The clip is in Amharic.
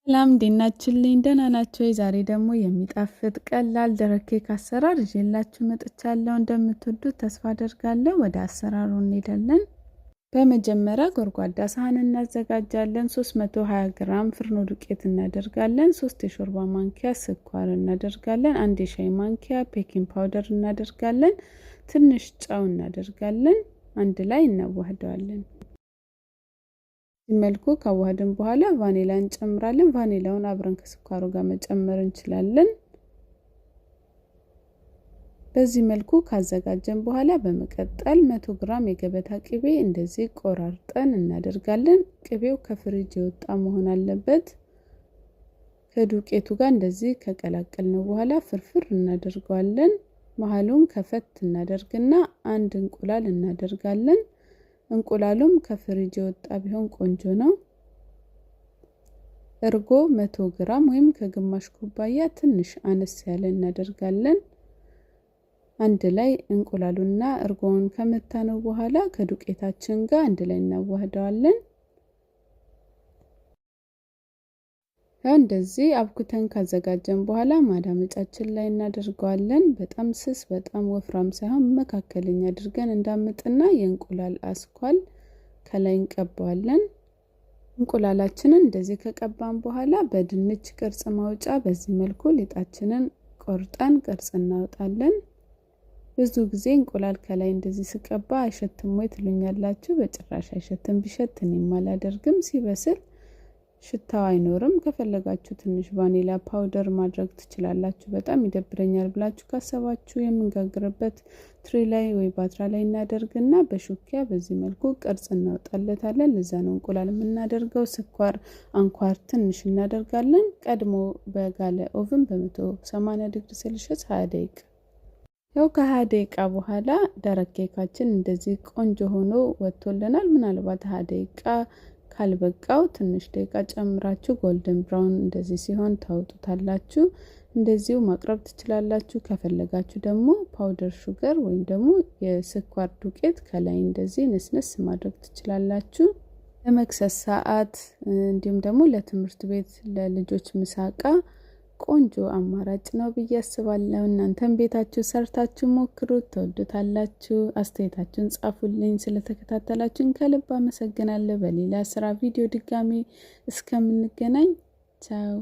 ሰላም እንዴት ናችሁልኝ? ደህና ናችሁ? ዛሬ ደግሞ የሚጣፍጥ ቀላል ደረቅ ኬክ አሰራር ይዤላችሁ መጥቻለሁ። እንደምትወዱት ተስፋ አደርጋለሁ። ወደ አሰራሩ እንሄዳለን። በመጀመሪያ ጎድጓዳ ሳህን እናዘጋጃለን። 320 ግራም ፍርኖ ዱቄት እናደርጋለን። 3 የሾርባ ማንኪያ ስኳር እናደርጋለን። 1 የሻይ ማንኪያ baking powder እናደርጋለን። ትንሽ ጨው እናደርጋለን። አንድ ላይ እናዋህደዋለን። በዚህ መልኩ ካዋሃድን በኋላ ቫኒላ እንጨምራለን። ቫኒላውን አብረን ከስኳሩ ጋር መጨመር እንችላለን። በዚህ መልኩ ካዘጋጀን በኋላ በመቀጠል 100 ግራም የገበታ ቅቤ እንደዚህ ቆራርጠን እናደርጋለን። ቅቤው ከፍሪጅ የወጣ መሆን አለበት። ከዱቄቱ ጋር እንደዚህ ከቀላቀልነው በኋላ ፍርፍር እናደርገዋለን። መሀሉን ከፈት እናደርግና አንድ እንቁላል እናደርጋለን። እንቁላሉም ከፍሪጅ የወጣ ቢሆን ቆንጆ ነው። እርጎ 100 ግራም ወይም ከግማሽ ኩባያ ትንሽ አነስ ያለ እናደርጋለን። አንድ ላይ እንቁላሉና እርጎውን ከመታነው በኋላ ከዱቄታችን ጋር አንድ ላይ እናዋህደዋለን። እንደዚህ አብኩተን ካዘጋጀን በኋላ ማዳመጫችን ላይ እናደርገዋለን። በጣም ስስ በጣም ወፍራም ሳይሆን መካከለኛ አድርገን እንዳምጥና የእንቁላል አስኳል ከላይ እንቀባዋለን። እንቁላላችንን እንደዚህ ከቀባን በኋላ በድንች ቅርጽ ማውጫ በዚህ መልኩ ሊጣችንን ቆርጠን ቅርጽ እናወጣለን። ብዙ ጊዜ እንቁላል ከላይ እንደዚህ ስቀባ አይሸትም ወይ ትሉኛላችሁ። በጭራሽ አይሸትም። ቢሸት እኔም አላደርግም። ሲበስል ሽታው አይኖርም። ከፈለጋችሁ ትንሽ vanilla powder ማድረግ ትችላላችሁ። በጣም ይደብረኛል ብላችሁ ካሰባችሁ የምንጋግርበት ትሪ ላይ ወይ ባትራ ላይ እናደርግና በሹኪያ በዚህ መልኩ ቅርጽ እናወጣለታለን። ለዛ ነው እንቁላል የምናደርገው። ስኳር አንኳር ትንሽ እናደርጋለን። ቀድሞ በጋለ oven በ180 ዲግሪ ሴልሺየስ 20 ደቂቃ። ያው ከ20 ደቂቃ በኋላ ደረቅ ኬካችን እንደዚህ ቆንጆ ሆኖ ወጥቶልናል። ምናልባት 20 ደቂቃ ካልበቃው ትንሽ ደቂቃ ጨምራችሁ golden brown እንደዚህ ሲሆን ታውጡታላችሁ። እንደዚሁ ማቅረብ ትችላላችሁ። ከፈለጋችሁ ደግሞ powder sugar ወይም ደግሞ የስኳር ዱቄት ከላይ እንደዚህ ነስነስ ማድረግ ትችላላችሁ። ለመክሰስ ሰዓት እንዲሁም ደግሞ ለትምህርት ቤት ለልጆች ምሳቃ ቆንጆ አማራጭ ነው ብዬ አስባለሁ። እናንተም ቤታችሁ ሰርታችሁ ሞክሩት፣ ትወዱታላችሁ። አስተያየታችሁን ጻፉልኝ። ስለተከታተላችሁን ከልብ አመሰግናለሁ። በሌላ ስራ ቪዲዮ ድጋሚ እስከምንገናኝ ቻው።